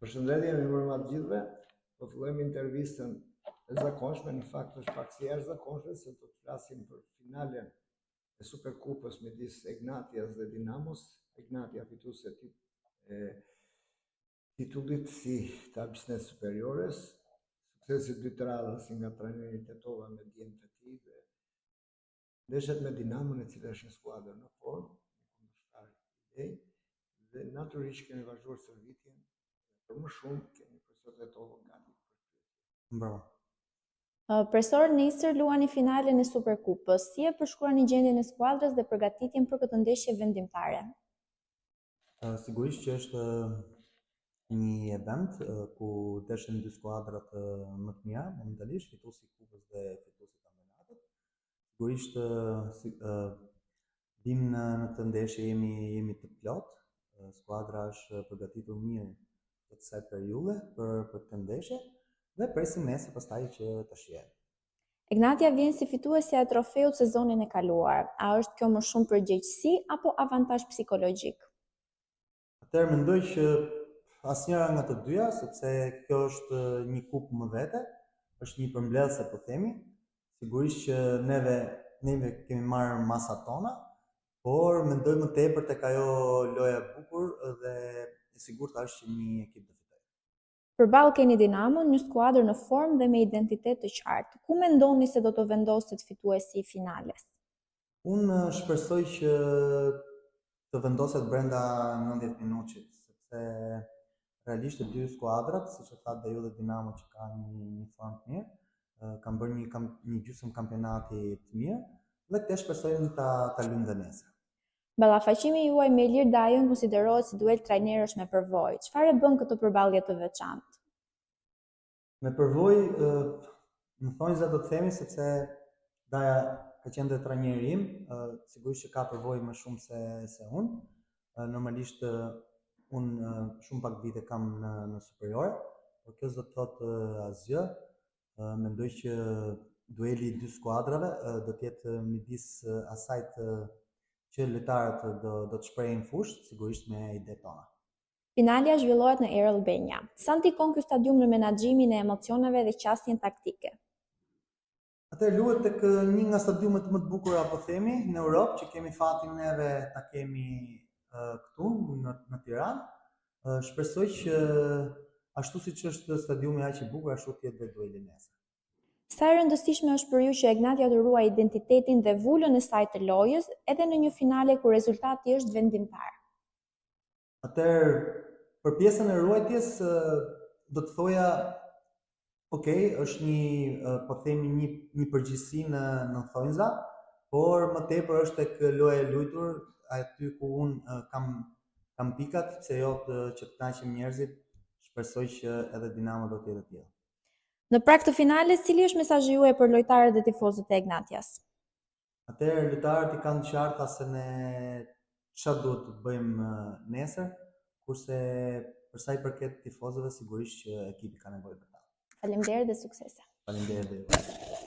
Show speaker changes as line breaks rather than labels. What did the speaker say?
Përshëndetje, mirëmbrëma të gjithëve. Po fillojmë intervistën e zakonshme, në fakt është pak si jashtëzakonshme se do të flasim për finalen e Superkupës midis Egnatias dhe Dinamos. Egnatia fituese e titullit si të Abissnet Superiores, suksesi i dytë radhazi nga trajneri Tetova me djemtë e tij dhe Ndeshet me Dinamon e cila është një skuadër në formë, një kundërshtar i denjë dhe natyrisht kemi vazhduar stërvitjen dhe për më shumë kemi profesor Tetovën gati për pyetje.
Bravo.
Profesor, nesër luani finalen e Superkupës. Si e përshkruani gjendjen e skuadrës dhe përgatitjen për këtë ndeshje vendimtare?
Sigurisht që është një event ku ndeshen dy skuadrat më të mira momentalisht, fituesi i kupës dhe fituesi i kampionatit. Sigurisht si, vim në në këtë ndeshje jemi jemi të plotë. Skuadra është përgatitur mirë gjatë kësaj periudhe për për këtë ndeshje dhe presim nesër pastaj që të shihet.
Egnatia vjen si fituesja e trofeut sezonin e kaluar. A është kjo më shumë përgjegjësi apo avantazh psikologjik?
Atëherë mendoj që asnjëra nga të dyja, sepse kjo është një kupë më vete, është një përmbledhëse po themi. Sigurisht që neve neve kemi marrë masat tona, por mendoj më tepër tek ajo loja e bukur dhe e sigurta është që një ekip do fitojë.
Përballë keni Dinamon, një skuadër në formë dhe me identitet të qartë. Ku mendoni se do të vendoset fituesi i finales?
Unë shpresoj që të vendoset brenda 90 minutëshit, sepse realisht të dy skuadrat, siç e thatë dhe ju dhe Dinamo që ka një, një formë të mirë, kanë bërë një, kam, një gjysmë kampionati të mirë dhe këtë shpresojmë ta ta luajmë dhe nesër.
Ballafaqimi juaj me Ilir Dajën konsiderohet si duel trajnerësh me përvojë. Çfarë e bën këtë përballje të veçantë?
Me përvojë, në thonjëza do të themi sepse Daja ka qenë dhe trajneri im, sigurisht që ka përvojë më shumë se se unë. Normalisht unë shumë pak vite kam në në superiore, por kjo s'do të thotë asgjë. Mendoj që dueli i dy skuadrave do të jetë midis asaj të që lojtarët do do të shprehin në fushë, sigurisht me idetë tona.
Finalja zhvillohet në Air Albania. Sa ndikon ky stadium në menaxhimin e emocioneve dhe qasjen taktike?
Atëherë luhet tek një nga stadiumet më të bukura po themi në Europë që kemi fatin neve ta kemi këtu në në Tiranë. Shpresoj që ashtu siç është stadiumi aq i bukur, ashtu të jetë dhe dueli nesër.
Sa e rëndësishme është për ju që Egnatia të ruajë identitetin dhe vulën e saj të lojës edhe në një finale ku rezultati është vendimtar?
Atëherë, për pjesën e ruajtjes do të thoja Ok, është një, po themi një një përgjegjësi në në thonjza, por më tepër është tek loja e luajtur, aty ku unë kam kam pikat, pse jo të, që të kënaqim njerëzit, shpresoj që edhe Dinamo do të jetë e tillë.
Në prag të finales, cili është mesazhi juaj për lojtarët dhe tifozët e Egnatias?
Atëherë lojtarët i kanë të qarta se ne çfarë duhet të bëjmë nesër, kurse për sa i përket tifozëve sigurisht që ekipi ka nevojë për
ta. Faleminderit dhe suksese.
Faleminderit dhe juve.